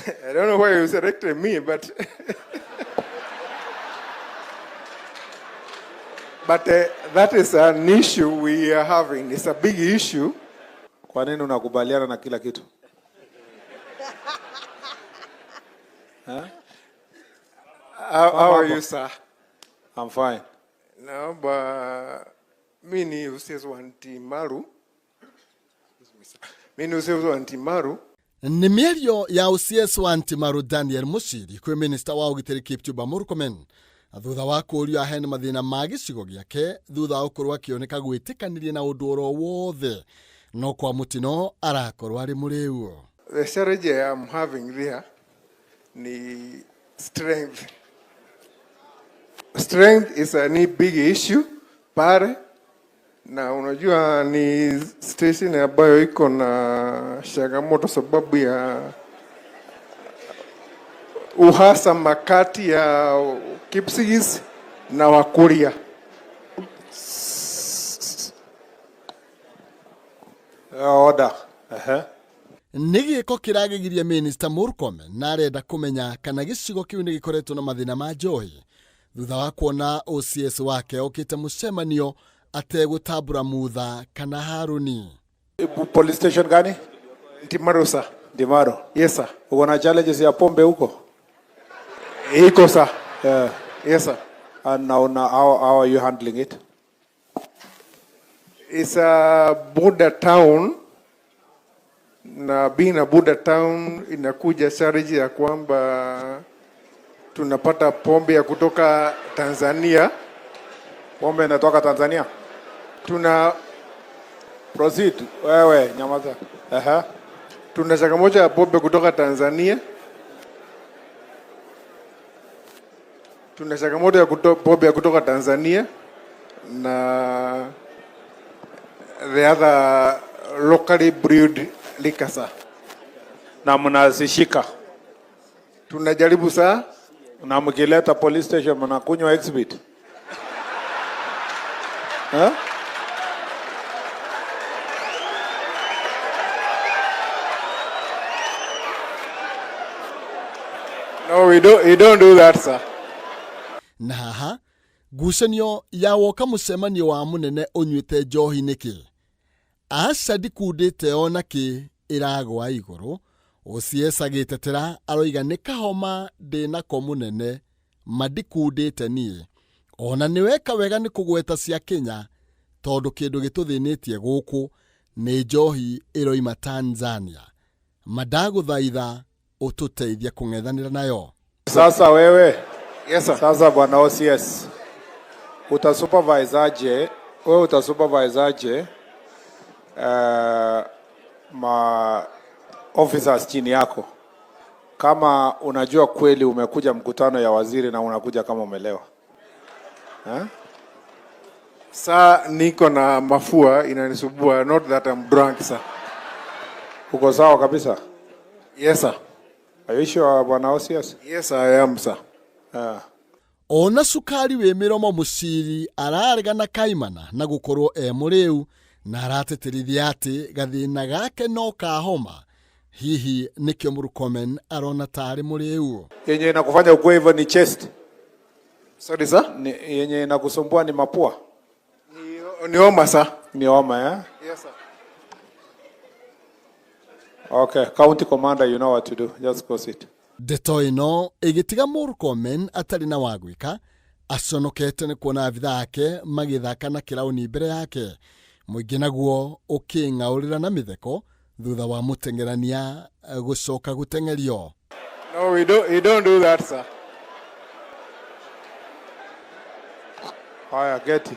I don't know why you selected me, but but that is an issue we are having. It's a big issue. Kwa nini unakubaliana na kila kitu? How are you, sir? I'm fine. Naomba mi ni OCS wa Ntimaru. Mi ni OCS wa Ntimaru. Nĩ mĩario ya OCS wa Ntimaru Daniel Muciri kwĩ minista wa ũgitĩri Kipchumba Murkomen na thutha wa kũũrio aheane mathĩna ma gĩcigo gĩake thutha wa gũkorwo akĩoneka gwĩtĩkanĩria na ũndũ oro wothe no kwa mũtino arakorwo arĩ mũrĩu. The challenge I am having there ni strength. Strength is a ni big issue pale, na unajua ni station ambayo iko na changamoto sababu ya uhasama kati ya Kipsigis na Wakuria. Order. Ehe. Nĩ gĩko kĩragegirie Minista Murkomen na arenda kũmenya kana gĩcigo kĩu nĩ gĩkoretwo na mathĩna ma njohi thutha wa kuona OCS wake okĩte mũcemanio ategũtambũra Mutha kana Haruni. Police station gani? Ntimaru, sir. Ntimaru. Yes, sir. Uko na challenges ya pombe huko? Iko, sir. Yeah. Yes, sir. And now how are you handling it? It's a border town, na being a border town inakuja challenge ya kwamba tunapata pombe ya kutoka Tanzania. Pombe inatoka Tanzania? Tuna Proceed. Wewe nyamaza. Ehe. Tuna changamoto ya pombe kutoka Tanzania. Tuna changamoto ya pombe ya kutoka Tanzania na the other locally brewed liquor, sir. Na mnazishika? Tunajaribu, sir. Na mkileta police station mnakunywa exhibit? Eh? No, we don't do that, sir. Na haha ngucanio ya woka mũcemanio wa mũnene ũnyuĩte njohi nĩkĩ? Aca ndikundĩte ona kĩ ĩragwa igũrũ. OCS agĩtetera aroiga nĩ kahoma ndĩnako mũnene mandikundĩte niĩ. Ona nĩweka wega nĩ kũgweta cia Kenya tondũ kĩndũ gĩtũthĩnĩtie gũkũ nĩ njohi ĩroima Tanzania. Mandagũthaitha ũtũteithie kũng'ethanĩra nayo. Sasa wewe. Yes, sir. Sasa bwana OCS, utasupervise aje? Wewe utasupervise aje ma officers chini yako kama unajua kweli umekuja mkutano ya waziri na unakuja kama umelewa? Eh? Sir, niko na mafua inanisumbua, not that I'm drunk, sir. Uko sawa kabisa? Yes, sir. Are you sure, bwana OCS? Yes, I am, sir. Ona cukari wĩ mĩromo Mũciri araregana kaimana na gũkorwo e mũrĩu na arateterithia atĩ gathĩna gake no ka homa. Hihi nĩkĩo Murkomen arona tarĩ mũrĩu? Yenye inakufanya ukue hivyo ni chest. Sorry, sir. Ni, yenye inakusumbua ni mapua. Ni homa, sir. Ni homa, eh? Yes, sir. Okay, county commander, you know what to do. Just go sit. Ndeto ĩno ĩgĩtiga Murkomen atarĩ na wa gwĩka aconokete nĩ kuona abitha ake magĩthaka na kĩraũni mbere yake. Mũingĩ naguo ũkĩng'aũrĩra na mĩtheko thutha wa mũteng'erania gũcoka gũteng'erio. No, we don't do that, sir. Haya, geti.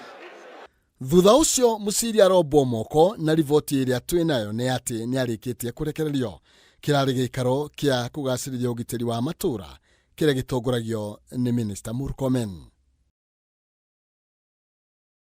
Thutha ũcio Mũciri arombwo moko na riboti ĩrĩa twĩnayo nĩ atĩ nĩ arĩkĩtie kũrekererio. Kĩrarĩ gĩikaro kĩa kũgacĩrithia ũgitĩri wa matũũra kĩrĩa gĩtongoragio nĩ Minista Murkomen.